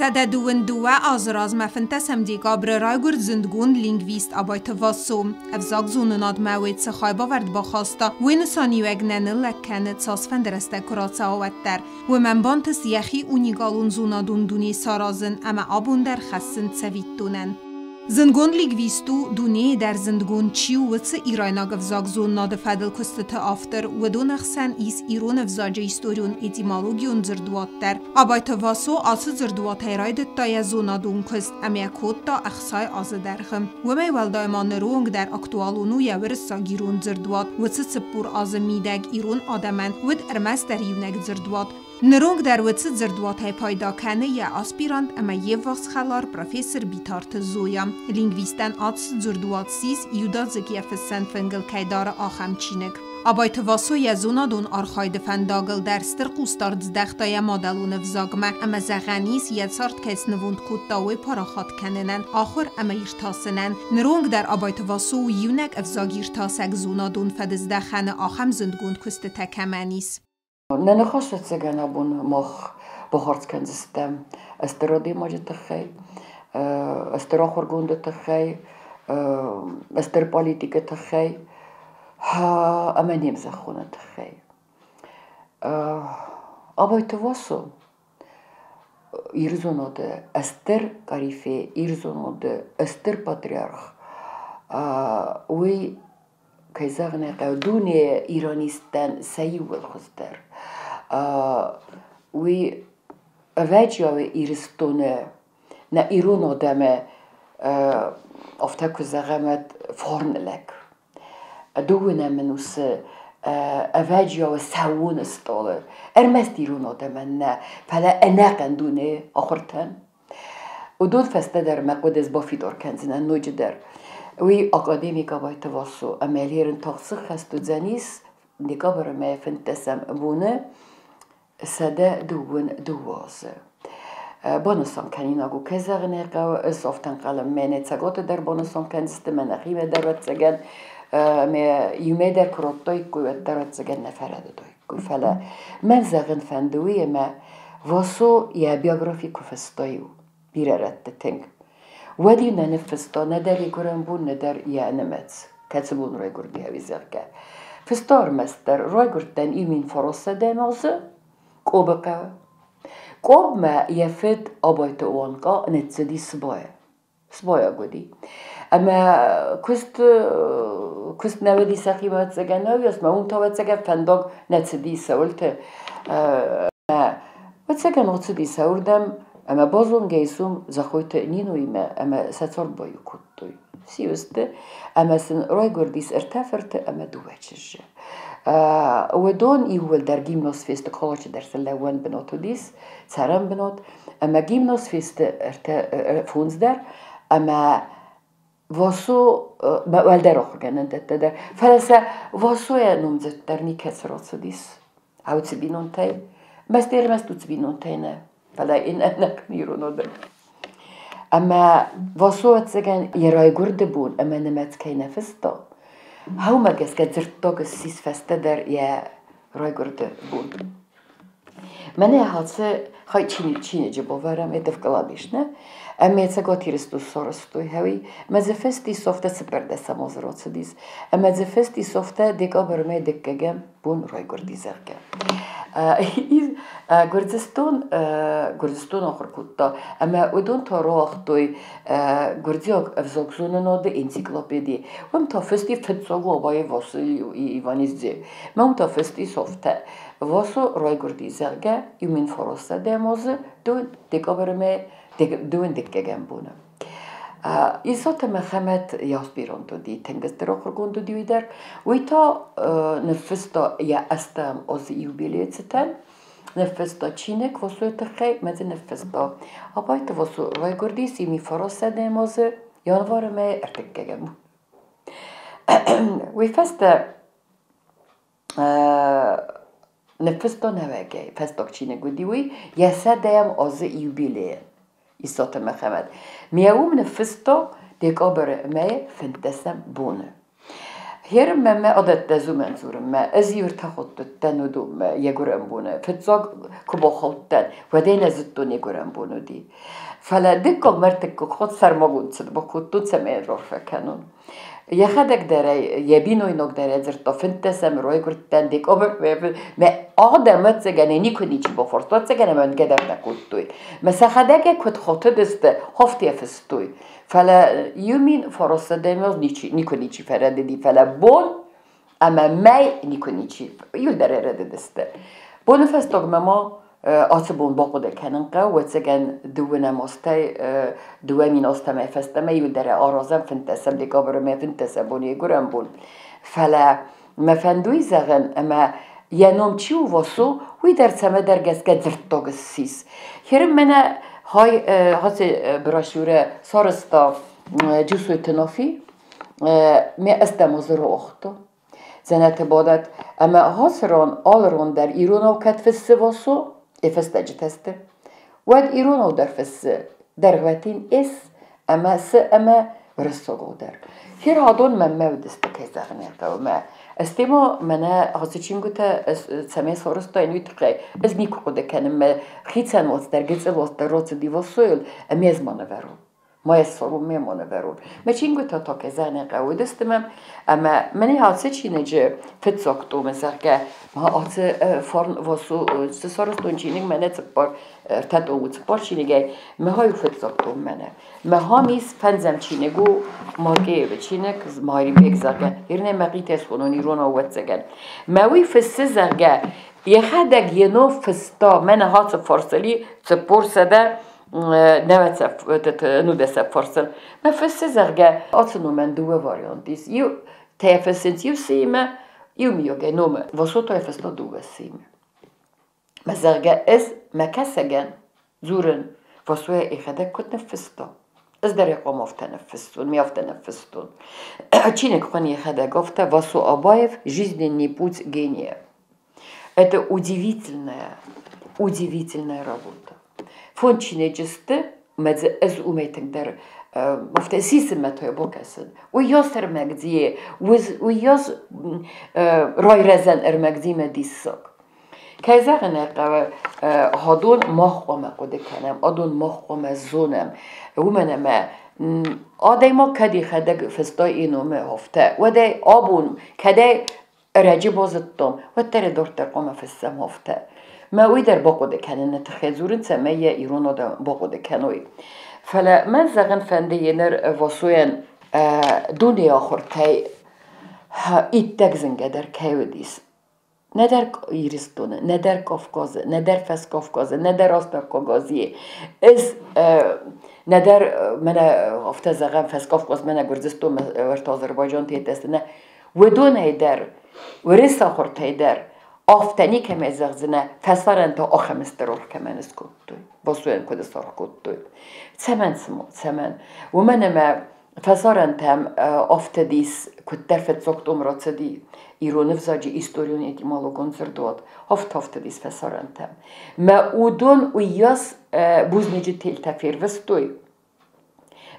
122 азы размӕ 15 декабры райгуырд зындгонд лингвист Абайты Вассо. Ӕвзагзонынадмӕ уый цы хайбавӕрд бахаста, уый нысаниуӕг нӕ ныллӕг кӕны, цасфӕнды рӕстӕг куы рацӕуа, уӕддӕр. Уымӕн бантыст йӕхи уникалон зонадон дуне саразын ӕмӕ абон дӕр хӕссын цӕвиттонӕн. Зындгонд лингвист у, дунейы дӕр зындгонд чи у, уыцы ирайнаг ӕвзагзонынады фӕдыл куыстыты автор. Уыдон ӕхсӕн ис ирон ӕвзаджы историон-этимологион дзырдуат дӕр. Абайты Васо ацы дзырдуатӕй райдыдта йӕ зонадон куыст ӕмӕ кодта 60 азы дӕргъы. Уымӕй уӕлдай ма ныры онг дӕр актуалон у йӕ уырыссаг-ирон дзырдуат. Уыцы 40 азы мидӕг ирон адӕмӕн уыд ӕрмӕстдӕр иунӕг дзырдуат. Ныронг дӕр уыцы дзырдуатӕй пайда кӕны йӕ аспирант ӕмӕ йе ввахс хӕлар профессор Битарты Зоя. Лингвистӕн ацы дзырдуат ссис иудадзыг йӕ фыссӕн фынгыл кӕй дары, ахӕм чиныг. Абайты Васо йӕ зонадон архайды фӕндагыл дӕр стыр хъусдард здӕхта йӕ мадӕлон ӕвзагмӕ ӕмӕ зӕгъӕн ис, йӕ цард кӕй снывонд кодта, уый парахат кӕнынӕн, ахуыр ӕмӕ иртасынӕн. Ныронг дӕр Абайты Васо у иунӕг ӕвзагиртасӕг зонадон фӕдыздӕхӕны ахӕм зындгонд куыстытӕ кӕмӕн ис. Нӕ ныхас ӕцӕгӕн абон мах бахардз кӕндзыстӕм стыр адӕймаджы тыххӕй, стыр ахуыргонды тыххӕй, стыр политикы тыххӕй ӕмӕ не мзӕххоны тыххӕй. Абайты Васо Ирзоноды стыр корифей, Ирзоноды стыр патриарх, уый кӕй зӕгъын ӕй хъӕуы, дуне иронисттӕн сӕ иууыл хуыздӕр. Уый ӕвӕджиауы Ирыстоны нӕ ирон адӕмы афтӕ куы зӕгъӕм, уӕд фарны лӕг. Дыууынӕм ӕнусы ӕвӕджиауы сӕууон стъолы ӕрмӕст ирон адӕмӕн нӕ, фӕлӕ ӕнӕхъӕн дунейы ахуыртӕн. Уыдон фӕстӕдӕр мӕ хъуыды ӕз бафидар кӕндзынӕн ноджыдӕр. Уый академик Абайты Васо ӕмӕ Лерон тагъд сыххӕст уыдзӕнис декабры мӕйы 15-ӕм боны 122 азы. Банысан кӕнинаг у, кӕй зӕгъын ӕй хъӕуы, ӕз афтӕ ӕнхъӕлын, мӕнӕ Цӕгаты дӕр банысан кӕндзысты, мӕ нӕхимӕ дӕр ӕвӕццӕгӕн, ӕмӕ иумӕ дӕр куы радтаиккой, уӕддӕр ӕвӕццӕгӕн нӕ фӕрӕдыдаиккой. Фӕлӕ мӕн зӕгъын фӕнды уый, ӕмӕ Васо йӕ биографи куы фыста-иу бирӕ рӕтты тынг, уӕд-иу нӕ ныффыста нӕдӕр йӕ гуырӕн бон, нӕдӕр йӕ нымӕц, кӕцы бон райгуырди ӕви зӕгъгӕ. Фыста ӕрмӕстдӕр райгуырдтӕн иу мин фарастсӕдӕ азы Къобы хъӕуы. Къобмӕ йӕ фыд Абайты Уанкъа ныццыди Сыбайӕ. Сбайаг уыди. Ӕмӕ куыст нӕ уыди сӕхимӕ ӕвӕццӕгӕн, нӕ уыйас ма уым та ӕвӕццӕгӕн фӕндаг нӕ цыди цӕуылты. Ӕмӕ ӕвӕццӕгӕн ацыди сӕуырдӕм ӕмӕ базонгӕ ис уым Дзӕхойты Ниноимӕ ӕмӕ сӕ цард баиу кодтой. Сиу сты ӕмӕ сын райгуырдис ӕртӕ фырты ӕмӕ дыууӕ чызджы. Уыдон иууылдӕр гимназ фесты, колледжы дӕр сын лӕууӕн бынат уыдис, цӕрӕн бынат. Ӕмӕ гимназ фесты ӕртӕ фондз дӕр ӕмӕ Васо уӕлдӕр ахуыргӕнӕндӕттӕ дӕр. Фӕлӕ сӕ Васойӕ номдзыддӕр никӕцы рацыдис. Уыцы бинонтӕй. Мӕст ӕрмӕст уыцы бинонтӕй нӕ, фӕлӕ ин ӕнӕхъӕн ирон адӕм. Ӕмӕ Васо ӕцӕгӕн йӕ райгуырды бон ӕмӕ нымӕц кӕй нӕ фыста, уымӕ гӕсгӕ дзырддаг ссис фӕстӕдӕр йӕ райгуырды бон. Мӕнӕ ацы хай чиныджы бавӕрӕм, это вкладыш, нӕ? Ӕмӕ Цӕгат Ирыстон сарӕзтой хӕуи, мӕ дзы фыст ис софтӕ цыппӕрдӕсӕм азы рацыдис, ӕмӕ дзы фыст ис софтӕ декабрмӕ дыккӕгӕм бон райгуырди, зӕгъгӕ. Гуырдзыстон Гуырдзыстон ахуыр кодта, ӕмӕ уыдон та рауагътой гуырдзиаг ӕвзагзонынады энциклопеди. Уым та фыст и фыццаг Абайы Василий Иванидзе. Мӕ уым та фыст ис афтӕ. Васо райгуырди, зӕгъгӕ, иу мин фарастсӕдӕ азы декабры мӕй дыууын дыккӕгӕм боны. Исоты Мӕхӕмӕт йӕ аспирант уыди, тынг стыр ахуыргонд уыди уый дӕр. Уый та ныффыста йӕ ӕстӕм азы юбилейы цытӕн. Ныффыста чиныг Васойы тыххӕй мӕ дзы ныффыста. Абайты Васо райгуырдис ими фарастсӕдӕм азы январы мӕйы ӕртыккӕгӕм. Уый фӕстӕ Ныффыста нӕуӕгӕй, фӕстаг чиныг уыди уый, йӕ 100-ӕм азы юбилейӕн. Исаты Мӕхӕмӕт. Мӕ уым ныффыста декабры мӕйы 15-ӕм боны. Херым мӕмӕ адӕттӕ зумӕн дзурынмӕ, ӕз иу ӕртӕ хатты уыдтӕн уыдонмӕ йӕ гуырӕн боны. Фыццаг куы бахаудтӕн, уӕд ӕй нӕ зыдтон, йӕ гуырӕн бон уыди. Фӕлӕ дыккаг мӕ ӕртыккаг хатт сӕрмагонд цыд бакодтон, цӕмӕй ын рарфӕ кӕнон. Йӕхӕдӕг дӕр ӕй, йӕ бинойнаг дӕр ӕй дзырдта, 15-ӕм райгуырдтӕн, декабрь мӕ адӕм, ӕвӕццӕгӕн, ӕй никуы ничи бафарста, ӕвӕццӕгӕн ӕмӕ ӕнгӕ дӕр нӕ кодтой. Мӕ сӕхӕдӕг ӕй куыд хатыдысты, афтӕ фыстой. Фӕлӕ иу мин фарастадӕмӕ ничи, никуы ничи фӕрӕдыди, фӕлӕ бон ӕмӕ мӕй никуы ничи, иуылдӕр ӕрӕдыдысты. Боны фӕстагмӕ ма ацы бон бахъуыды кӕнын хъӕуы, ӕвӕццӕгӕн дыууынӕм азтӕй, 2000 азтӕмӕй фӕстӕмӕ иуылдӕр аразӕм 15 декабры мӕ 15 боны гуырӕн бон. Фӕлӕ мӕ фӕндуй зӕгъын, ӕмӕ йӕ ном чи у Васо, уый дӕр цӕмӕдӕр гӕсгӕ дзырддаг ссис. Херым мӕнӕ хай хацы брошюрӕ сарӕзта Джусойты Нафи, ме ӕстӕм азы рохто. Дзӕнӕты бадӕт ӕмӕ ацы ран алы ран дӕр иронау кӕд фыссы Васо, йӕ фӕстӕджытӕ сты, уӕд иронау дӕр фыссы дӕргъвӕтин «с» ӕмӕ «с» ӕмӕ уырыссагау дӕр. Хер адон мӕнмӕ уыдысты, кӕй зӕгъын ӕй хъӕуы, мӕ ӕз ма мӕнӕ ацы чингуытӕ цӕмӕй сарӕзтаин, уый тыххӕй ӕз никуы хъуыды кӕнын, мӕ хицӕн уацдӕр, гыццыл уацдӕр рацыди Васойыл, ӕмӕ ӕз ма нывӕрон. Ма ссарон, ме ма нывӕрон. Мӕ чингуытӕ та кӕй зӕгъын хъӕуы, уыдысты мӕм, ӕмӕ мӕнӕ ацы чиныджы фыццаг томы, зӕгъгӕ, ма ацы фарн Васо цы сарӕзтон чиныг, мӕнӕ цыппар, ӕртӕ томы цыппар чиныгӕй, мӕ хай у фыццаг том мӕнӕ. Мӕ хам ис фӕндзӕм чиныг у Макеевы чиныг, Майрбег, зӕгъгӕ, ирнӕ мӕхъитӕ схонон иронау ӕвӕццӕгӕн. Мӕ уый фыссы, зӕгъгӕ, йӕхӕдӕг йе ном фыста, мӕнӕ ацы фарсыл и 400 нудӕсӕп фарсыл. Мӕ фыссы, зӕгъгӕ, ацы номӕн дыууӕ вариант ис. Иу тӕ фыссынц иу симӕ, иу мийогӕй номы. Васо та фыста дыууӕ симӕ. Мӕ зӕгъгӕ, ӕз мӕ кӕсӕгӕн дзурын, Васойӕ йӕхӕдӕг куыд ныффыста. Ӕз дӕр йӕ хъуамӕ афтӕ ныффыссон, ме афтӕ ныффыстон. Чиныг хуын йӕхӕдӕг афтӕ Васо Абаев «Жизненный путь гения». Это удивительная, удивительная работа. Фонд чиныджы сты, ӕмӕ дзы ӕз уымӕй тынгдӕр афтӕ сисынмӕ та бакӕсын. Уыйас ӕрмӕгдзийы, уыйас райрӕзӕн ӕрмӕгдзимӕ диссаг. Кӕй зӕгъын ӕй хъӕуы, адон мах хъуамӕ хъуыды кӕнӕм, адон мах хъуамӕ зонӕм, уымӕн ӕмӕ адӕймаг кӕд йӕхӕдӕг фыста йӕ номы афтӕ, уӕд ӕй абон кӕдӕй ӕрӕджы базыдтон, уӕддӕр ӕй дарддӕр хъуамӕ фыссӕм афтӕ. Мӕ уый дӕр бахъуыды кӕныны тыххӕй дзурын, цӕмӕй йӕ ирон адӕм бахъуыды кӕной. Фӕлӕ мӕн зӕгъын фӕнды йе ныр Васойӕн дунейы ахуыртӕй иттӕг зынгӕдӕр кӕй уыдис. Нӕдӕр Иристоны, нӕдӕр Кавказы, нӕдӕр Фӕскавказы, нӕдӕр Астӕуккаг Азийы. Ӕз нӕдӕр мӕнӕ афтӕ зӕгъӕм Фӕскавказ, мӕнӕ Гуырдзыстонмӕ ӕртӕ Азербайджан тетӕсты, нӕ уыдонӕй дӕр, уырысахуыртӕй дӕр афтӕ никӕмӕй зӕгъдзынӕ, фӕсарӕнтӕ ахӕм стыр аргъ кӕмӕн скодтой, Васойӕн куыд саргъ кодтой. Цӕмӕн цыма, цӕмӕн? Уымӕн ӕмӕ фӕсарӕнтӕм афтӕдис, куыддӕр фыццаг том рацыди ирон ӕвзаджы историон этимологон дзырдуат, афтӕ афтӕдис фӕсарӕнтӕм. Мӕ уыдон уыйас бузныджы телтӕ фервыстой,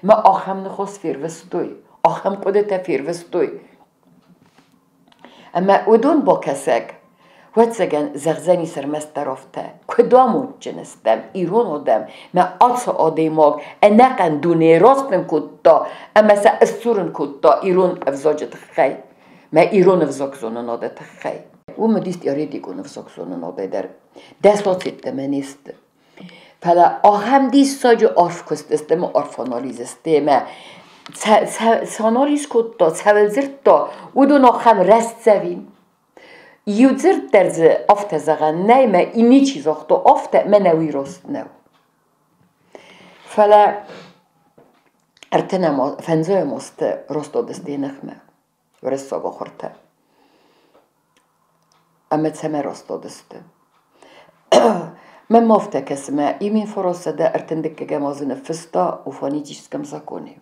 мӕ ахӕм ныхас фервыстой, ахӕм хъуыдытӕ фервыстой. Ӕмӕ уыдон бакӕсӕг, ӕвӕццӕгӕн, зӕгъдзӕнис ӕрмӕстдӕр афтӕ: куыд амондджын стӕм, ирон адӕм, мӕ ацы адӕймаг ӕнӕхъӕн дунейы растын кодта ӕмӕ сӕ сдзурын кодта ирон ӕвзаджы тыххӕй, мӕ ирон ӕвзагзонынады тыххӕй. Уым уыдис теоретикон ӕвзагзонынадӕй дӕр. Дӕс ацӕттӕ не сты. Фӕлӕ ахӕм диссаджы арф куыст сты ӕмӕ арф анализ сты ӕмӕ цы анализ кодта, цӕуыл дзырдта, уыдон ахӕм рӕстдзӕвин. Иу дзырд дӕр дзы афтӕ зӕгъӕн нӕй, мӕ ничи загъта афтӕ, мӕнӕ уый раст нӕу. Фӕлӕ ӕртынӕм, фӕндзайӕм азты растадысты йӕ ныхмӕ уырыссаг ахуыртӕ. Ӕмӕ цӕмӕ растадысты? Мӕнмӕ афтӕ кӕсы, мӕ имин 932 азы ныффыста о фонетическом законе.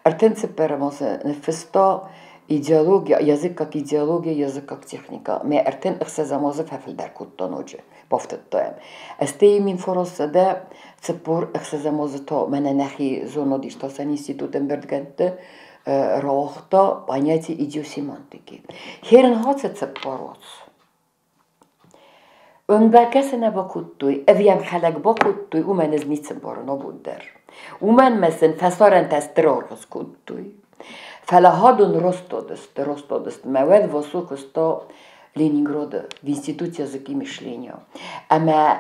34-ӕм азы ныффыста Идеология, язык как идеология, язык как техника. Мӕ 36 азы фӕфылдӕр кодта ноджы, бафтыдта йӕм. Ӕстӕй 1946 азы та мӕнӕ нӕхи зонад-иртасӕн институт ӕмбырдгӕндты рауагъта понятие идиосемантики. Херын хацы цыппароц. Ӕмбӕргӕ нӕ бакодтой, ӕви йӕм хӕлӕг бакодтой, уымӕн ӕз ницы ӕмбарын абон дӕр. Уымӕн мӕ сын фӕсарӕнтӕ стыр аргъ скодтой. Фӕлӕ хадон растадысты, растадысты. Мӕ уӕд Васо куыста Ленинграды в институте языки мышления. Ӕмӕ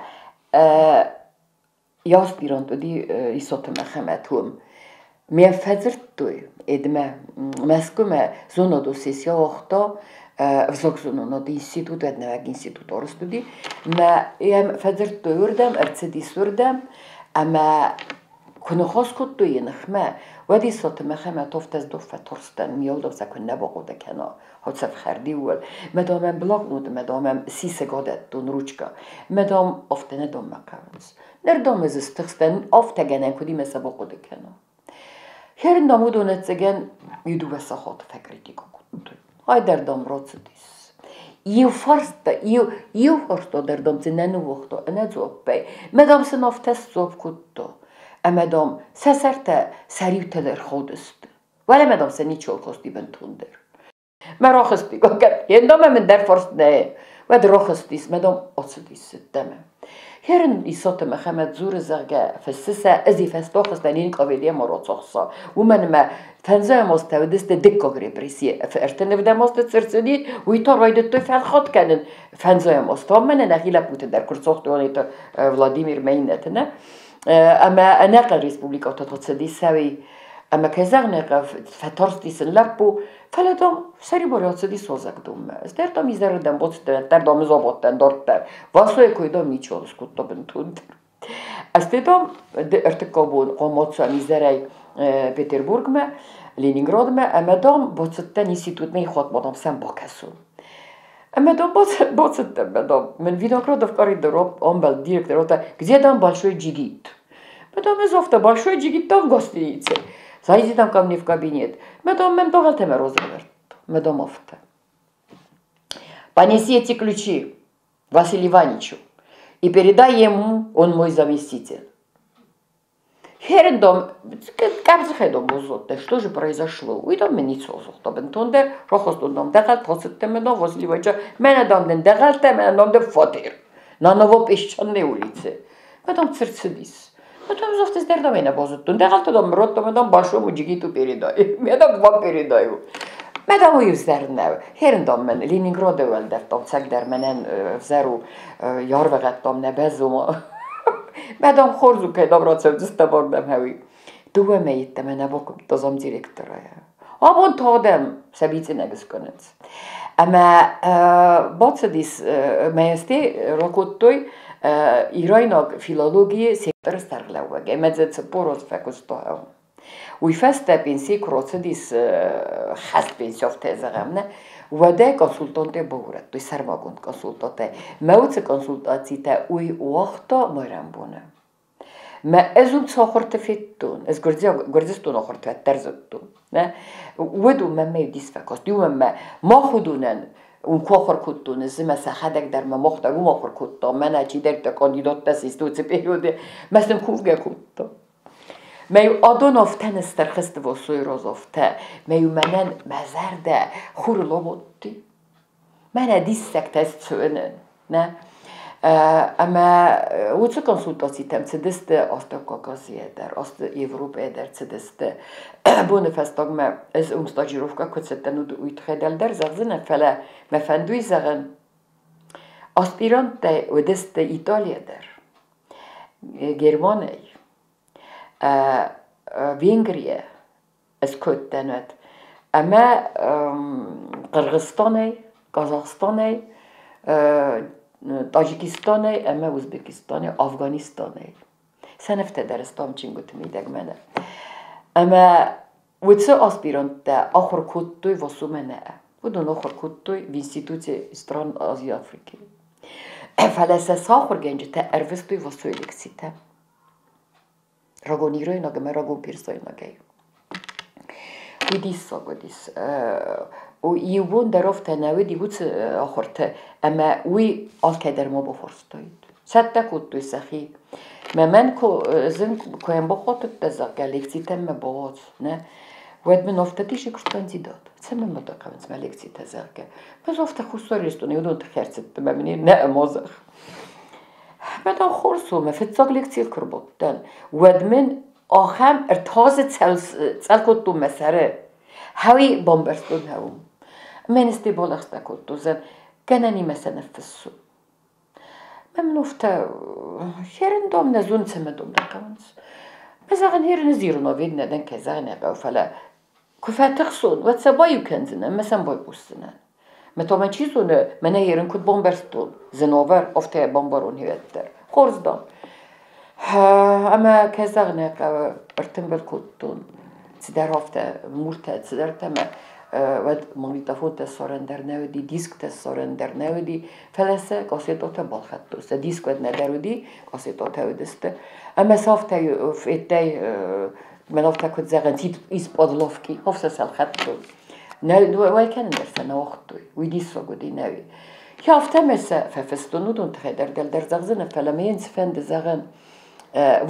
йӕ аспирант уыди Исоты Мӕхӕмӕт уым. Ме фӕдзырдтой Эдмӕ Мӕскуымӕ зонадон сесси ауагъта ӕвзагзонынады институт, ӕднӕуӕг институт арӕзт уыди. Мӕ йӕм фӕдзырдтой уырдӕм, ӕрцыдис уырдӕм ӕмӕ куы ныхас кодтой йӕ ныхмӕ, уӕд Исоты Мӕхӕмӕт афтӕ здох фӕтарстӕн, миалдав сӕ куыннӕ бахъуыды кӕна, хацӕфхӕрди ууыл. Мӕ дам ӕм блокнот, мӕ дам ӕм сисӕг адӕттон ручкӕ, мӕ дам афтӕ нӕ дам мӕ хъӕуынц. Ныр дам ӕз стыхстӕн, афтӕ гӕнӕн куыд и мӕ сӕ бахъуыды кӕнон. Хӕрын дам уыдон ӕцӕгӕн иу дыууӕ сахаты фӕкритикӕ кодтой. Айдӕр дам рацыдис. Иу фарста, иу фарста дӕр дам дзы нӕ ныууагъта ӕнӕ дзуаппӕй. Мӕ дам сын афтӕ сдзуапп кодта. Ӕмӕ дам сӕ сӕртӕ сӕ риутӕ дӕр хаудысты. Уӕлӕмӕ дам сӕ ничиуал касти бынтондӕр. Мӕ рахызти, ендомӕ мын дӕр фарст нӕ, уӕд рахызтис, мӕ дам ацыдис ӕддӕмӕ. Херын Исоты Мӕхӕмӕт дзуры, зӕгъгӕ, фыссы сӕ, ӕз и фӕстахызтӕн ин къавелиӕ рацахса. Уымӕн ӕмӕ фӕндзайӕм азтӕ уыдысты дыккаг репресси. Ӕртынӕвдӕм азты цы рцыди, уый та райдыдтой фӕлхатт кӕнын фӕндзайӕм азты. Ам мӕнӕ нӕхи лӕппуты дӕр куы рцагътой, Владимир мӕ иннӕты, нӕ? Ӕмӕ ӕнӕхъӕн республикӕтӕ та цыди сӕуи. Ӕмӕ кӕй зӕгъын ӕй хъӕуы, фӕтарстис ын лӕппу, фӕлӕ дам сӕрибар ацыди созӕгдонмӕ. Ӕз дӕр дам изӕрырдӕм бацыдтӕн, дӕр дам заводтӕн дарддӕр. Васойы кой дам ничиуал скодта бынтондӕр. Ӕз те дам ӕртыккаг бон хъуамӕ изӕрӕй Петербургмӕ, Ленинградмӕ ӕмӕ дам бацыдтӕн институтмӕ ихуатмӕ дам сӕм бакӕсон. Ӕмӕ дам бацыдтӕн, мӕ дам, мын Виноградов коридор амбӕлд директор, где там большой джигит? Потом ӕз афтӕ большой джигит там в гостинице. Зайди там ко мне в кабинет. Мӕ дам мӕм дӕгъӕлтӕ розӕвӕрдта. Мӕ дам афтӕ. Понеси эти ключи Василию Ивановичу и передай ему, он мой заместитель. Херен дам, кӕбзыхӕй дам боззадтӕн, что же произошло? Уый дам мын ницы загъта бынтондӕр, рахастон дам дӕгъӕлт, ацыдтӕн мӕ дам Василий Ивановича, мӕнӕ дам дын дӕгъӕлтӕ, мӕнӕ дам дын фатер на Новопесчаной улице. Мӕ дам цы рцыдис? Потом завтра дӕр дам нӕ базыдтон. Дӕгъӕлтӕ дам радта, мӕ дам большому джигиту передай. Мӕ дам вам передаю. Мӕ дам уый ӕвзӕр нӕу. Херын дам мӕн Ленинграды уӕлдӕр дам цӕгдӕр мӕнӕн ӕвзӕр у, ярвӕгӕд дам нӕ бӕззома. Мӕ дам хорз у, кӕй дам рацӕудзыстӕм ардӕм хӕуи. Дыууӕ мӕйы йеддӕмӕ нӕ бакуымдта замдиректорӕй. Абон та адӕм сӕ бицъинӕг скӕнынц. Ӕмӕ бацыдис мӕсте ракодтой ирайнаг филологийы секторы сӕргълӕууӕг ӕмӕ дзы 40 азы фӕкуыста. Уый фӕстӕ пенсийы куы рацыдис хӕст пенсиафтӕ зӕгъӕм, нӕ, уӕдӕй консультантӕй баурӕдтой, сӕрмагонд консультантӕй. Мӕ уыцы консультацитӕ уый уагъта майрӕмбоны. Мӕ ӕз уым цы ахуырты федтон, ӕз Гуырдзыстоны ахуырты уӕддӕр зыдтон. Нӕ? Уӕд уымӕн мӕ дис фӕкаст. Уымӕн мӕ мах уыдонӕн уым куы ахуыр кодтон, ӕз мӕ сӕхӕдӕг дӕр мӕ мах дӕр уым ахуыр кодтам, мӕнӕ чидӕртӕ кандидаттӕ систы уыцы периоды, мӕ сын кувгӕ кодтам. Мӕ-иу адон афтӕ ныстӕрхызт Васойы раз афтӕ, мӕ-иу мӕнӕн мӕ зӕрдӕ хурыл абадти. Мӕнӕ диссӕгтӕ цӕуынӕн, нӕ? Ӕмӕ уыцы консультацитӕм цыдысты Астӕуккаг Азийӕ дӕр, Европӕйӕ дӕр цыдысты. Боны фӕстагмӕ ӕз уым стажировкӕ куы цыдтӕн, уый тыххӕй дӕлдӕр зӕгъдзынӕн, фӕлӕ мӕ фӕнды уый зӕгъын, аспиранттӕ уыдысты Италийӕ дӕр, Германӕй, Венгрийӕ ӕз кодтӕн уӕд. Ӕмӕ Хъыргъыстонӕй, Казахстанӕй, Таджикистанӕй ӕмӕ Узбекистанӕй, Афганистанӕй. Сӕ нывтӕ дӕр стам чингуыты мидӕг мӕнӕ. Ӕмӕ уыцы аспиранттӕ ахуыр кодтой Васумӕ нӕ. Уыдон ахуыр кодтой в институте стран Азии и Африки. Фӕлӕ сӕ сӕ ахуыргӕнджытӕ ӕрвыстой Васойы лекцитӕ. Рагон ирайнаг ӕмӕ рагон персайнагӕй. Уый диссаг уыдис. Иу бон дӕр афтӕ нӕ уыди уыцы ахуырты, ӕмӕ уый алкӕй дӕр ма бафарстаид. Цӕттӕ кодтой сӕхи. Мӕ мӕн куы зын куы йӕм бахатыдтӕ, зӕгъгӕ, лекцитӕм мӕ бауадз, нӕ, уӕд мын афтӕ дисы куыст кандидат. Цӕмӕн ма дӕ хъӕуынц мӕ лекцитӕ, зӕгъгӕ. Ӕз афтӕ Хуссар Ирыстоны уыдон тыххӕй ӕрцыдтӕн, ӕмӕ мын нӕ ӕмӕ Мӕ дам хорз у, мӕ фыццаг лекцийыл куы рбадтӕн, уӕд мын ахӕм ӕртадзы цӕл кодтон мӕ сӕры. Хӕуи бамбӕрстон хӕуым. Мӕн сте балӕгъстӕ кодтон, зӕн, гӕнӕнимӕ сӕ ныффыссон. Мӕ мын афтӕ хӕрын дам нӕ зонын, цӕмӕ дам дӕ хъӕуынц. Мӕ зӕгъын, хӕрын ӕз ирон ӕви нӕ дӕн, кӕй зӕгъын ӕй хъӕуы, фӕлӕ куы фӕтыхсон, уӕд сӕ баиу кӕндзынӕн ӕмӕ сӕм байхъусдзынӕн. Мӕ та мӕ чи зоны, мӕнӕ ерын куыд бамбӕрстон, зынавӕр, афтӕ йӕ бамбарон уӕддӕр. Хорз, дам. Ӕмӕ кӕй зӕгъын ӕй хъӕуы, ӕртымбыл кодтон цыдӕр афтӕ муртӕ, цыдӕртӕ мӕ уӕд магнитофонтӕ ссарӕн дӕр нӕ уыди, дисктӕ ссарӕн дӕр нӕ уыди, фӕлӕ сӕ кассетотӕ балхӕдтон. Сӕ диск уӕд нӕдӕр уыди, кассетотӕ уыдысты. Ӕмӕ сӕ афтӕ федтай, мӕн афтӕ куыд зӕгъынц, из-под ловки, афтӕ сӕ ӕлхӕдтон. Нӕ, уӕй кӕнын дӕр сӕ нӕ уагътой. Уый диссаг уыди, нӕуи. Афтӕмӕй сӕ фӕфыстон уыдон тыххӕй дӕр дӕлдӕр зӕгъдзынӕ, фӕлӕ мӕ йын цыфӕнды зӕгъӕн,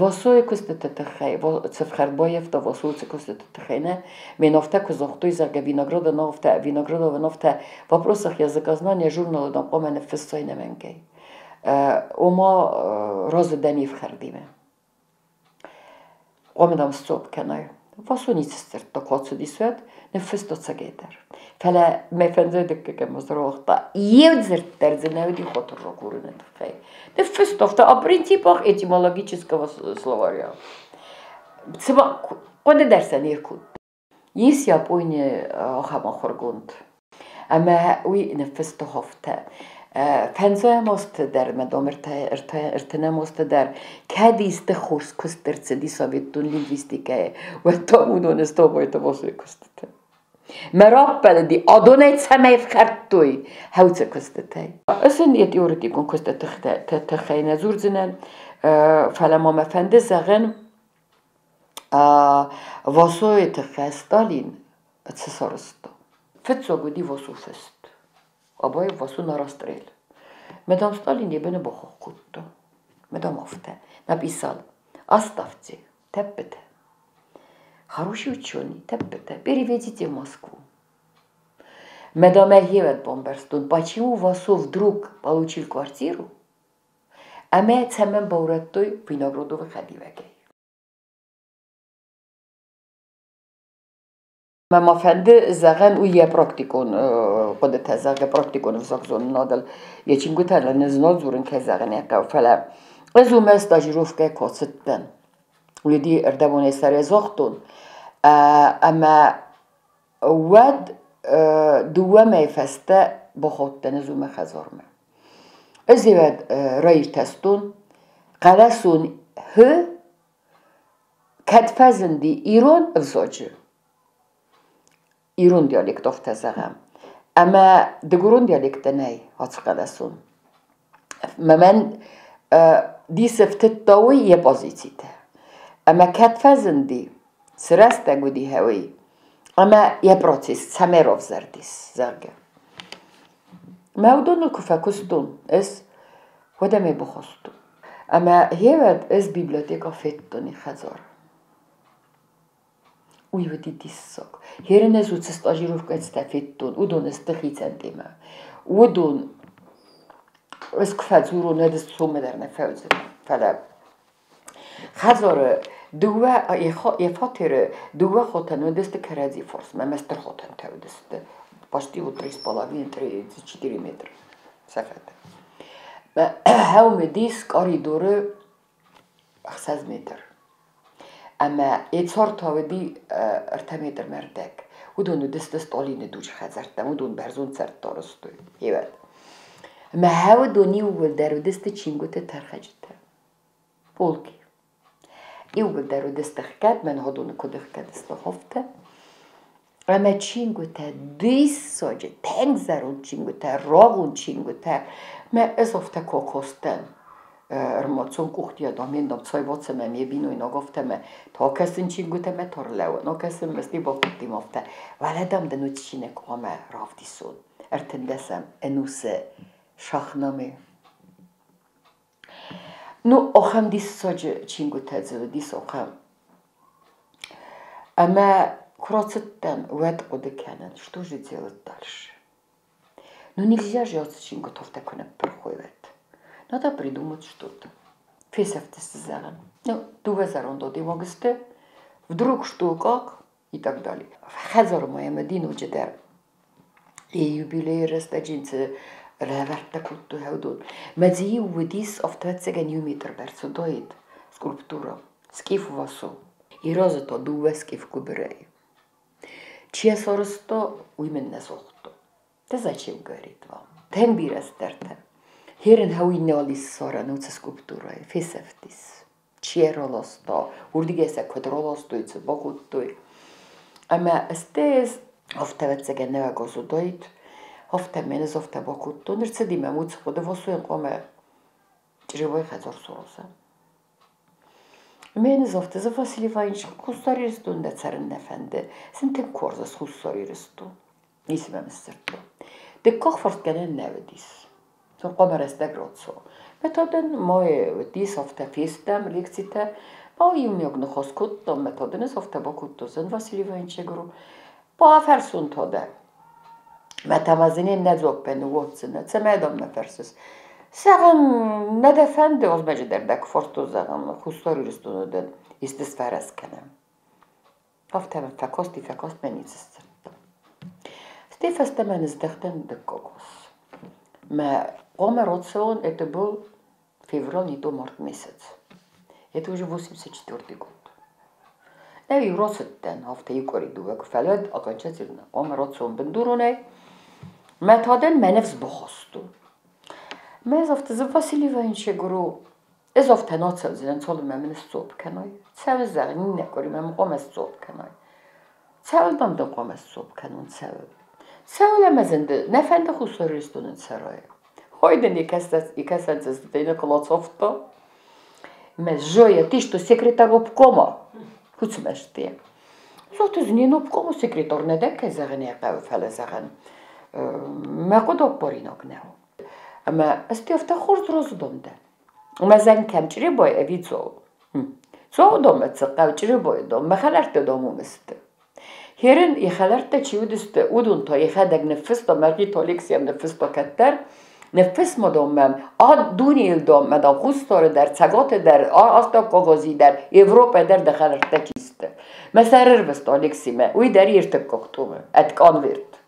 Васойы куыстыты тыххӕй, цы фхӕрд баййӕфта Васойы куыстыты тыххӕй, нӕ, ме афтӕ куы загътой, зӕгъгӕ, Виноградова Виноградова афтӕ вопросах языкознания журналы дам хъуамӕ ныффыссай нӕмӕнгӕй. Ома разы дӕ не фхӕрдимӕ. Хъуамӕ дам сдзуапп кӕнай. Васо ницы сдзырдта, куы ацыдис, уӕд ныффыста цӕгӕйдӕр. Фӕлӕ мӕ фӕндзай дыккӕгӕм ӕз рауагъта, иу дзырд дӕр дзы нӕ уыди хотыр ракурыны тыххӕй. Ныффыста афтӕ о принципах этимологического словаря. Цыма хъуыды дӕр сӕ не ркодта. Ис Японийы ахӕм ахуыргонд, ӕмӕ уый ныффыста афтӕ: Фӕндзайӕм азты дӕр ӕмӕ дам ӕртынӕм азты дӕр кӕд исты хорз куыст ӕрцыди советон лингвистикӕйы, уӕд та уыдон Стамбулы Васойы куыстытӕ. Мӕ раппӕлыди, адонӕй цӕмӕй фхӕрдтой хӕуцы куыстытӕй. Ӕз ын йӕ теоретикон куысты тыххӕй нӕ дзурдзынӕн, фӕлӕ ма мӕ фӕнды зӕгъын, Васойы тыххӕй Сталин цы сарӕзта? Фыццаг уыди Васо фыст. Абаев Васо на расстрел. Мадам Сталин йӕ быны бахахх кодта. Мадам афтӕ написал: Оставьте тӕппытӕ. Хороший ученый, тӕппытӕ, переведите в Москву. Мадам ӕхевӕд бамбӕрстон, почему Васо вдруг получил квартиру, ӕмӕ цӕмӕн баурӕдтой Виноградовы хӕдивӕгӕй. Мӕ ма фӕнды зӕгъӕн, уый йӕ практикон хъуыдытӕ, зӕгъгӕ, практикон ӕвзагзонынадыл йӕ чингуытӕ нӕ дзурын кӕй зӕгъын ӕй хъӕуы, фӕлӕ ӕз уымӕ стажировкӕ куы ацыдтӕн, уыди ӕрдӕбонӕй сӕрӕй загътон, ӕмӕ уӕд дыууӕ мӕйы фӕстӕ бахаудтӕн ӕз уымӕ хӕдзармӕ. Ӕз уӕд раиртӕстон, хъӕлӕсон х кӕд фӕзынди ирон ӕвзаджы, ирон диалект афтӕ зӕгъӕм, ӕмӕ дыгурон диалекттӕ нӕй ацы хъӕлӕсон. Мӕн дисы фтыдта уый йӕ позицитӕ. Ӕмӕ кӕд фӕзынди, цы рӕстӕг уыди уый, ӕмӕ йӕ процесс цӕмӕй равзӕрдис, зӕгъгӕ. Мӕ уыдоныл куы фӕкуыстон ӕз, уӕд ӕм ӕй бахастон. Ӕмӕ гъеуӕд ӕз библиотекӕ федтон и хӕдзар. Уый уыди диссаг. Херын ӕз уыцы стажировкӕтӕ федтон, уыдон сты хицӕн темӕ. Уыдон ӕз куы фӕдзурон, уӕд ӕз соммӕ дӕр нӕ фӕуыдзынӕн. Фӕлӕ хӕдзары дыууӕ йӕ фатеры дыууӕ хотӕн уыдысты кӕрӕдзи фарсмӕ, ӕмӕ стыр хотӕнтӕ уыдысты. Почти вот 3,5, 4 метра сӕ фӕтӕн. Хӕуым уыдис къоридоры 6 метр. Ӕмӕ йӕ цар та уыди 3 метрмӕ ӕрдӕг. Уыдон уыдысты Сталины дуджы хӕдзӕрттӕ, уыдон бӕрзонд цӕрдтӕ арӕзтой. Ивӕд. Ӕмӕ уыдон иууылдӕр уыдысты чингуыты тӕрхӕджытӕ. Полки. Иууылдӕр уыдысты хгӕд, мӕн уыдоны куыд ӕхгӕд сты афтӕ. Ӕмӕ чингуытӕ диссаджы, тынг зӕронд чингуытӕ, рагон чингуытӕ. Мӕ ӕз афтӕ кокостӕн. ӕрмацон къухтиа дамен дам цай бацӕмӕ ме бинойнаг афтӕмӕ та кӕсын чингуытӕмӕ тарлӕуын акӕсын мӕсти бакодтим афтӕ уӕлӕ дам дын уыцы чиныг хъуамӕ равдисон 13-ӕм ӕнусы Шахнаме. Ну, ахӕм диссаджы чингуытӕ дзы уыдис, ахӕм. Ӕмӕ куы рацыдтӕн, уӕд хъуыды кӕнын, что же делать дальше? Ну, нельзя же ацы чингуытӕ афтӕ куы ныппырх уой, уӕд. Надо придумать что-то. Фесӕфтысты зӕгъын. Ну, дыууӕ зӕронд адӕймаг сты. Вдруг что, как и так далее. Хӕдзары ма йӕм ноджы дӕр юбилейы рӕстӕджы цы лӕвӕрттӕ кодтой уыдон. Мӕ дзы иу уыдис, ӕвӕццӕгӕн, иу метр бӕрц уыдаид скульптура. Скиф Васо. И разы та дыууӕ скиф гуыбырӕй. Чи йӕ сарӕзта, уый мын нӕ загъта. Да зачем, говорит, вам? Тынг бирӕ цыдӕртӕ. Херын хауи нал ис ссарӕн уыцы скульптурӕйы, фесӕфтис. Чи йӕ раласта, уырдыгӕй сӕ куыд раластой, цы бакодтой. Ӕмӕ стӕй афтӕ, ӕвӕццӕгӕн, нӕуӕг аз уыдаид, афтӕ мӕн ӕз афтӕ бакодтон. Ӕрцыди мӕм уыцы хъуыды, Васойӕн хъуамӕ Чъребайы хӕдзар сараза. Мӕн ӕз афтӕ, Василий Иванович, Хуссар Ирыстон дӕ цӕрын нӕ фӕнды. Сын тынг хорз Хуссар Ирыстон. Ницы мӕм сдзырдта. Дыккаг фарстгӕнӕн нӕ уыдис. Хъуамӕ рӕстӕг рацӕуа. Мӕ та дын ма уыдис, афтӕ фестӕм лекцитӕ. Ма иумиаг ныхас кодтам, мӕ та дын ӕз афтӕ бакодтон, Василий Иванович, говорю, бафӕрсон та дӕ. Мӕ та ма дзы не ннӕ дзуаппӕн ныууадздзынӕ, цӕмӕй дам мӕ фӕрсыс. Зӕгъӕм, нӕ дӕ фӕнды, озмӕджы дӕр дӕ куы фарстон, зӕгъӕм, Хуссар Ирыстоны дӕн исты сфӕрӕз кӕнӕм. Афтӕ мӕм фӕкасти, фӕкаст мӕ ницы сдзырдта. Стӕй фӕстӕмӕ ныздӕхтӕн дыккаг аз. Мӕ хъуамӕ рацӕуон, это был февраль, не то март месяц. Это уже 84 год. Ӕви рацыдтӕн, афтӕ иу къуыри дыууӕ куы фӕлӕд, окончательно хъуамӕ рацӕуон бындуронӕй. Мӕ та дӕн мӕ ныфс бахастон. Мӕ ӕз афтӕ дзы Василий Иванович говорю, ӕз афтӕ нӕ цӕудзынӕн, цалынмӕ мын сдзуапп кӕной. Цӕуы, зӕгъ, иннӕ къуыри мӕм хъуамӕ сдзуапп кӕной. Цӕуыл дам дын хъуамӕ сдзуапп кӕнон, цӕуыл? Цӕуыл ӕмӕ зынды, нӕ фӕнды Хуссар Ирыстоны цӕрай. Ой, дын икӕсӕнцӕстытӕ клоцовто. Мӕ Зоя, ты что, секретарь обкома? Хуцмӕсты. Зоты не обкома секретарь нӕ дӕ, кӕй зӕгъын ӕй хъӕуы, фӕлӕ зӕгъын, мӕ хъуыды аппаринаг нӕу. Ӕмӕ ӕз афтӕ хорз роздон дӕн. Ӕмӕ зӕн кӕм Чъребой ӕви Цоу? Цоу домӕ цы хъӕу Чъребойы дом, мӕ хӕлӕртты дом уым сты. Херын йӕ хӕлӕрттӕ чи уыдысты, уыдон та йӕхӕдӕг ныффыста, Мӕргъиты Алексийӕн ныффыста кӕддӕр. Ныффысма дом мӕм, а дунейыл дом мӕ дам Хуссары дӕр, Цӕгаты дӕр, Астӕуккаг дӕр, Европӕ дӕр дӕ хӕлӕрттӕ чи сты. Мӕ сӕр ӕрвыста Алексимӕ, уый дӕр йе ртыккаг томы, ӕд конверт.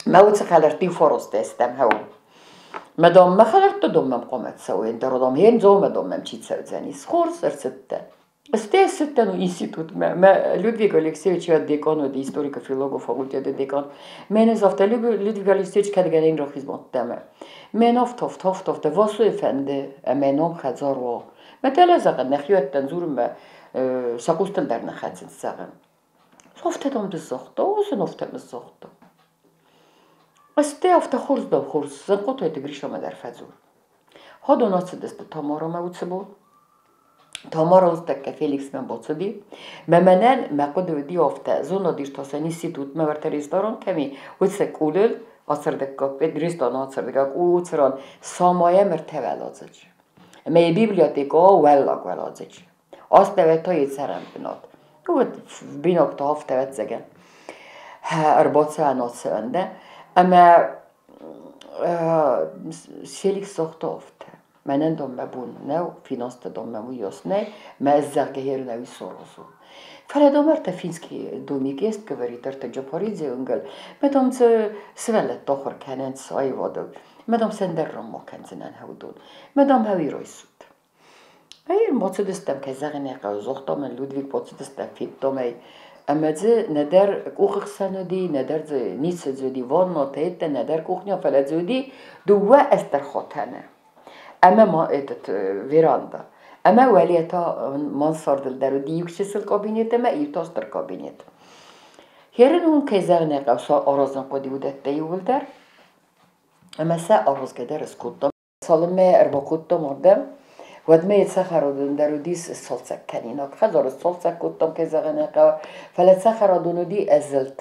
Мӕ уыцы хӕлӕртти форостӕ стӕм хӕу. Мӕ дом мӕ хӕлӕртты дом мӕм хъуамӕ цӕуой, ӕндӕр дом хен дзомӕ дом мӕм чи цӕудзӕнис. Хорз ӕрцыдтӕ. Стӕй ссыдтӕн институтмӕ. Мӕ Людвиг Алексеевич декан уыди, историко-филолого факультеты декан. Мӕн афтӕ Людвиг Алексеевич кӕдгӕнӕн рахизбадтӕмӕ. Мӕн афтӕ, афтӕ, афтӕ, афтӕ, Васойы фӕнды, ӕмӕ ном хӕдзар уа. Мӕ тӕлӕ зӕгъын, нӕхиуӕттӕн дзурынмӕ сӕ хъустыл дӕр нӕ хӕцынц, зӕгъын. Афтӕ дам ныссагъта, уыцы афтӕ ныссагъта. Стӕй афтӕ хорз дам хорз, Занхъотойты Гришамӕ дӕр фӕдзур. Ходон ацыдысты Тамарамӕ уыцы бон. Тамара уыцтӕккӕ Феликсмӕ бацыди. Мӕ мӕнӕн мӕ хъуыды уыди афтӕ, зонадиртасӕн институтмӕ уӕртӕ ресторан кӕм и, уыцы къулыл ацырдыккаг, ресторан ацырдыккаг, уыцы ран самайӕм ӕртӕ уӕладзыджы. Ӕмӕ йӕ библиотекӕ уӕллаг уӕладзыджы. Azt nevette, hogy цӕрӕнбынат. Вот бинокты афтӕ ӕвӕццӕгӕн ӕрбацӕуӕн ацӕуӕн дӕ. Ӕмӕ Феликс загъта афтӕ: Мӕнӕн дам мӕ бон нӕу, финансты дам мӕм уыйас нӕй, мӕ ӕз зӕгъгӕ херын ӕви саразон. Фӕлӕ дам ӕртӕ финский домик есть, говорит, ӕртӕ Джапаридзе уынгыл, мӕ дам дзы сывӕллӕттӕ ахуыр кӕнынц аивадыл, мӕ дам сӕ ӕндӕр ран ма кӕндзынӕн уыдон, мӕ дам хӕуи райсут. Бацыдыстӕм, кӕй зӕгъын ӕй хъӕуы, загъта мын Людвиг, бацыдыстӕм, федтам ӕй. Ӕмӕ дзы нӕдӕр къухы хсӕн уыди, нӕдӕр дзы ницы дзы уыди, ваннатӕ, йедтӕ, нӕдӕр кухня, фӕлӕ дзы уыди дыууӕ ӕстӕрхатӕны ӕмӕ ма этот веранда. Ӕмӕ уӕле та мансардыл дӕр уыди иу чысыл кабинет ӕмӕ иу та стыр кабинет. Херын уым, кӕй зӕгъын ӕй хъӕуы, аразын хъуыди уыдӕттӕ иууылдӕр. Ӕмӕ сӕ аразгӕ дӕр скодтам. Цалынмӕ ӕрбакодтам ардӕм, уӕдмӕ йӕ цӕхӕрадон дӕр уыдис сцалцӕг кӕнинаг. Хӕдзары сцалцӕг кодтам, кӕй зӕгъын ӕй хъӕуы, фӕлӕ цӕхӕрадон уыди ӕзылд.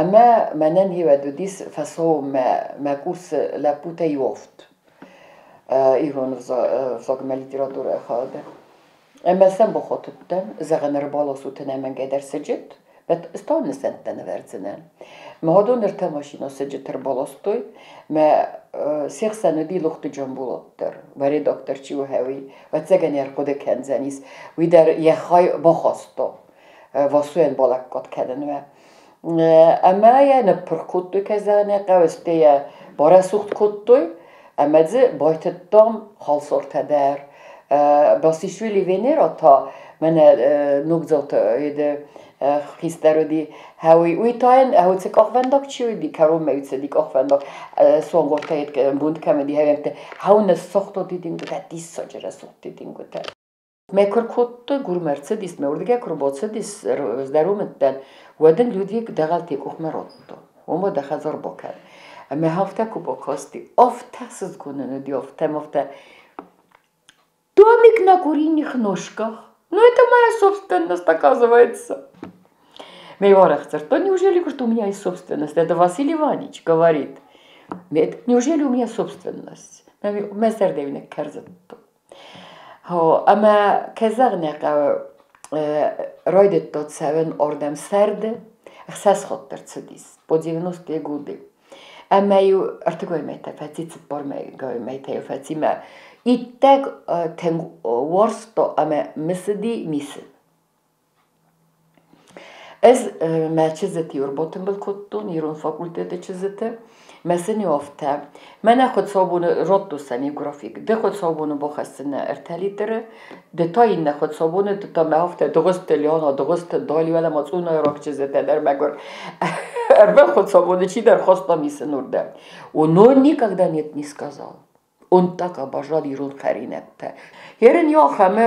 Ӕмӕ мӕнӕн хивӕд уыдис фӕсоумӕ мӕ курсы лӕппутӕ иуофт ирон ӕвзагмӕ литературӕйы хайады. Ӕмӕ сӕм бахатыдтӕн, зӕгъын, ӕрбаласут ӕнӕмӕнгӕй дӕр сыджыт, ӕз та нысӕнттӕ нывӕрдзынӕн. Мӕ уыдон ӕртӕ машинӕ сыджыт ӕрбаластой, мӕ се хсӕн уыди Лохты Джамбулат дӕр, мӕ редактор чи у, уый, ӕвӕццӕгӕн, ӕрхъуыды кӕндзӕнис, уый дӕр йӕ хай бахаста Васойӕн балӕггад кӕнынмӕ. Ӕмӕ йӕ ныппырх кодтой, кӕй зӕгъын ӕй хъӕуы, стӕй йӕ барӕсугъд кодтой ӕмӕ дзы байтыдтам халсартӕ дӕр. Басишвили Венера та мӕнӕ ногдзауты хистӕр уыди, уый та йын цы къахвӕндаг чи уыди, кӕронмӕ цыди къахвӕндаг, суангортӕ бунд кӕм уыди, хӕйӕгтӕ, хау ныссагъта дидингуытӕ, диссаджы рӕсугъд дидингуытӕ. Мӕ куы ркодтой, Гурмӕ ӕрцыдис, мӕ уырдыгӕй куы рбацыдис раздӕр уӕд ын Людвиг дӕгъӕлты къухмӕ радта. Ома дӕ хӕдзар бакӕн. Ӕмӕ афтӕ куы бакасти, афтӕ сызгонын уыди, афтӕ, афтӕ. Домик на куриных ножках. Ну, это моя собственность, оказывается. Мӕ арӕх дзырдта, неужели, говорит, у меня есть собственность? Это Василий Иванович говорит. Неужели у меня собственность? Мӕ зӕрдӕ ныккӕрзыдта. Ӕмӕ, кӕй зӕгъын ӕй хъӕуы, райдыдта цӕуын ардӕм сӕрды, ӕхсӕз хатт ӕрцыдис, по 90-е годы. Ӕмӕ-иу ӕртыгай мӕйтӕ фӕци, цыппар мӕйтӕ фӕци мӕ иттӕг тынг уарзта ӕмӕ мысыди мисын. Ӕз мӕ чызджыты ӕрбатымбыл кодтон, ирон факультеты чызджыты. Мӕ сын афтӕ: мӕнӕ хуыцаубоны радтой сӕм иу график. Ды хуыцаубоны бахӕсдзынӕ ӕртӕ литры, ды та иннӕ хуыцаубоны, ды та мӕ афтӕ Дыгъуызты Лиана, Дыгъуызты Дали, уӕлӕ ма цъунайраг чызджытӕ дӕр мӕгуыр. Ӕрвыл хуыцаубоны чидӕр хаста мисын уырдӕм. Но никогда нет не сказал. Он так обожал ирон хӕринӕгтӕ. Ерын иу ахӕмы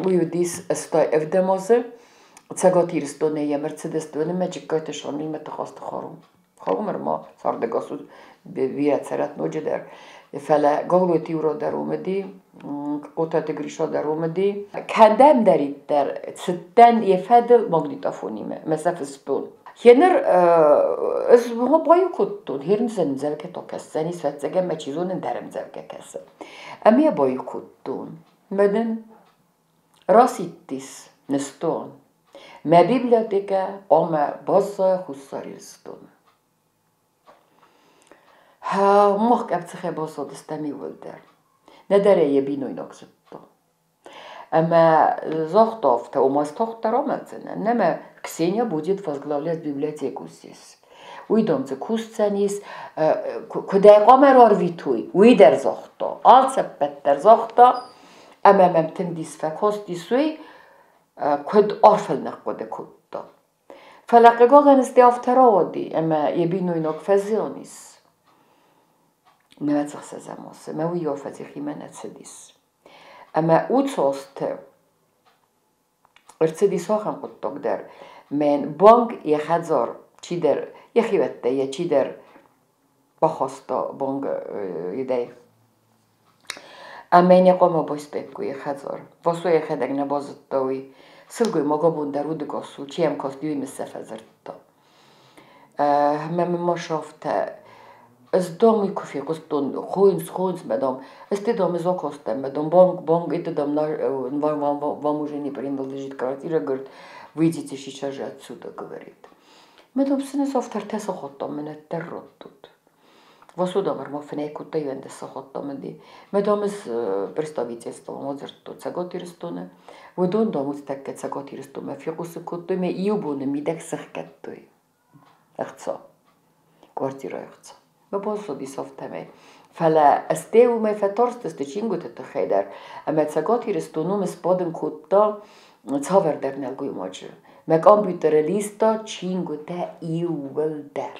уый уыдис 87 азы Цӕгат Ирыстонӕй йӕм ӕрцыдысты ӕмӕ Джыккайты Шамилмӕ Тыхасты Харум. Харум ӕрма цардӕгас уыд, бирӕ цӕрӕт ноджыдӕр. Фӕлӕ Гаглойты Юра дӕр уым уыди, Хъотаты Гриша дӕр уым уыди. Кӕдӕмдӕриддӕр цыдтӕн йӕ фӕдыл магнитофонимӕ, мӕ сӕ фыстон. Гьеныр ӕз баиу кодтон, гьер ӕмдзӕвгӕ та кӕсдзӕнис, ӕвӕццӕгӕн мӕ чи зоны ӕндӕр ӕмдзӕвгӕ кӕсы. Ӕмӕ йӕ баиу кодтон. Мӕ дын расидтис ныстуан. Мӕ библиотекӕ хъуамӕ баззайа Хуссар Ирыстоны. Мах къӕпдзыхӕй баззадыстӕм иууылдӕр. Нӕдӕр ӕй йӕ бинойнаг зыдта. Ӕмӕ загъта афтӕ, ома ӕз тагъддӕр амӕлдзынӕн. Нӕ мӕ Ксения будет возглавлять библиотеку здесь. Уый, дам, дзы кусдзӕнис, куыд ӕй хъуамӕ рарвитой, уый дӕр загъта. Алцӕппӕт дӕр загъта. Ӕмӕ мӕм тынг дис фӕкастис уый, куыд арфыл ныхъхъуыды кодта. Фӕлӕ хъыгагӕн сте афтӕ рауади, ӕмӕ йӕ бинойнаг фӕзиан ис. Нӕ азы мӕ уый афӕдзы нӕ цыдис. Ӕмӕ уыцы азты ӕрцыдис ахӕм хъуыддаг дӕр. Мӕн банк йӕ хӕдзар чидӕр, йӕхиуӕттӕ йӕ чидӕр бахаста банк идӕй. Ӕмӕ йын хъуамӕ байстаиккой йӕ хӕдзар. Васо йӕхӕдӕг нӕ базыдта уый. Сылгоймаг абон дӕр удыгас у, чи йӕм касти, уый мӕ фӕдзырдта. Ӕмӕ мын ма афтӕ, ӕз дам уый куы фехъуыстон, хойынц, хойынц мӕ дам, ӕз ты дам ӕз акастӕн мӕ дам, банк, банк, это дам, вам, вам, вам уже не принадлежит квартира, говорит, выйдите сейчас же отсюда, говорит. Мӕ дам сын ӕз афтӕ ӕртӕ сахаттӕм мӕ дӕр радтут. Васо дам ӕрма фынӕй кодта иуӕндӕс сахаттӕм уыди. Мӕ дам ӕз представительством адзырдтон Цӕгат Ирыстоны. Уыдон дам уыцы тӕккӕ Цӕгат Ирыстонмӕ фехъусын кодтой мӕ иу боны мидӕг сӕхгӕдтой ӕхца, квартирӕйы ӕхца. Мӕ баззадис афтӕмӕй. Фӕлӕ ӕз уымӕй фӕтарстысты чингуыты тыххӕй дӕр, ӕмӕ Цӕгат Ирыстон уым сбадын кодта цавӕрдӕр нӕлгоймаджы. Мӕ компьютеры листа чингуытӕ иууылдӕр.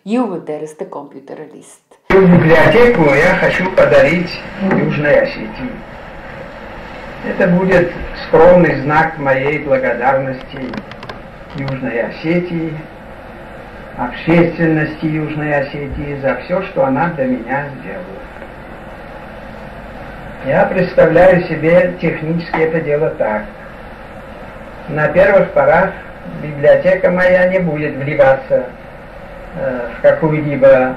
Иууылдӕр сты компьютеры лист. Библиотеку я хочу подарить Южной Осетии. Это будет скромный знак моей благодарности Южной Осетии общественности Южной Осетии за все, что она для меня сделала. Я представляю себе технически это дело так. На первых порах библиотека моя не будет вливаться в какую-либо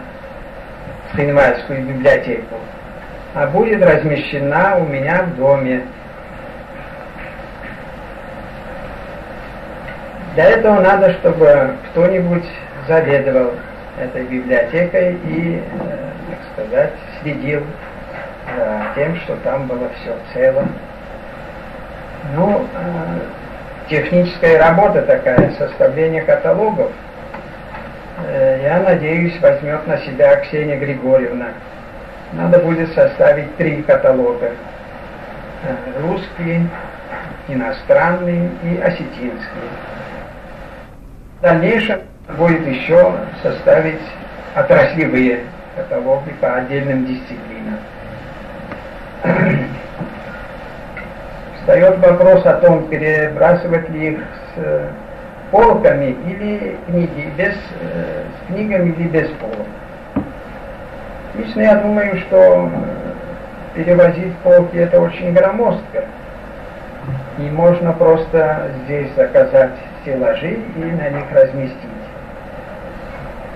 цхинвальскую библиотеку, а будет размещена у меня в доме. Для этого надо, чтобы кто-нибудь заведовал этой библиотекой и, так сказать, следил за тем, что там было все цело. Ну, техническая работа такая, составление каталогов, я надеюсь, возьмет на себя Ксения Григорьевна. Надо будет составить 3 каталога. Русский, иностранный и осетинский. В дальнейшем будет еще составить отраслевые каталоги по отдельным дисциплинам. Встает вопрос о том, перебрасывать ли их с полками или книги, без, с книгами или без полок. Лично я думаю, что перевозить полки это очень громоздко. И можно просто здесь заказать стеллажи и на них разместить.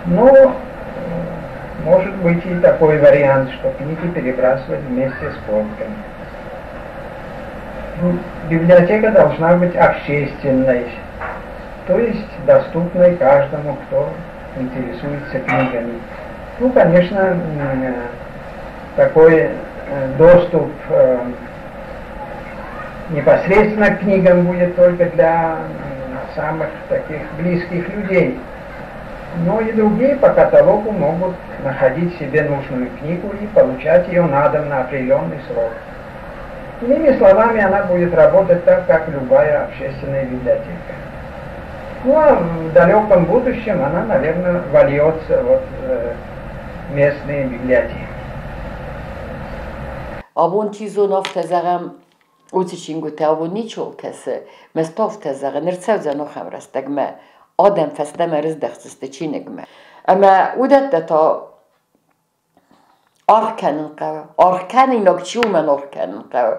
Но может быть и такой вариант, что книги перебрасывать вместе с полками. Библиотека должна быть общественной, то есть доступной каждому, кто интересуется книгами. Ну, конечно, такой доступ непосредственно к книгам будет только для самых таких близких людей. Но и другие по каталогу могут находить себе нужную книгу и получать ее на дом на определенный срок. Иными словами, она будет работать так, как любая общественная библиотека. Ну а в далеком будущем она, наверное, вольется вот в местные библиотеки. Абон чи зоны афтӕ зӕгъӕм, уыцы чингуытӕ абон ничуал кӕсы, мӕ та афтӕ зӕгъы, ныр цӕудзӕн ахӕм рӕстӕгмӕ, адӕм фӕстӕмӕ рыздӕхдзысты чиныгмӕ. Ӕмӕ уыдӕттӕ та аргъ кӕнын хъӕуы. Аргъ кӕнинаг чи у, уымӕн аргъ кӕнын хъӕуы.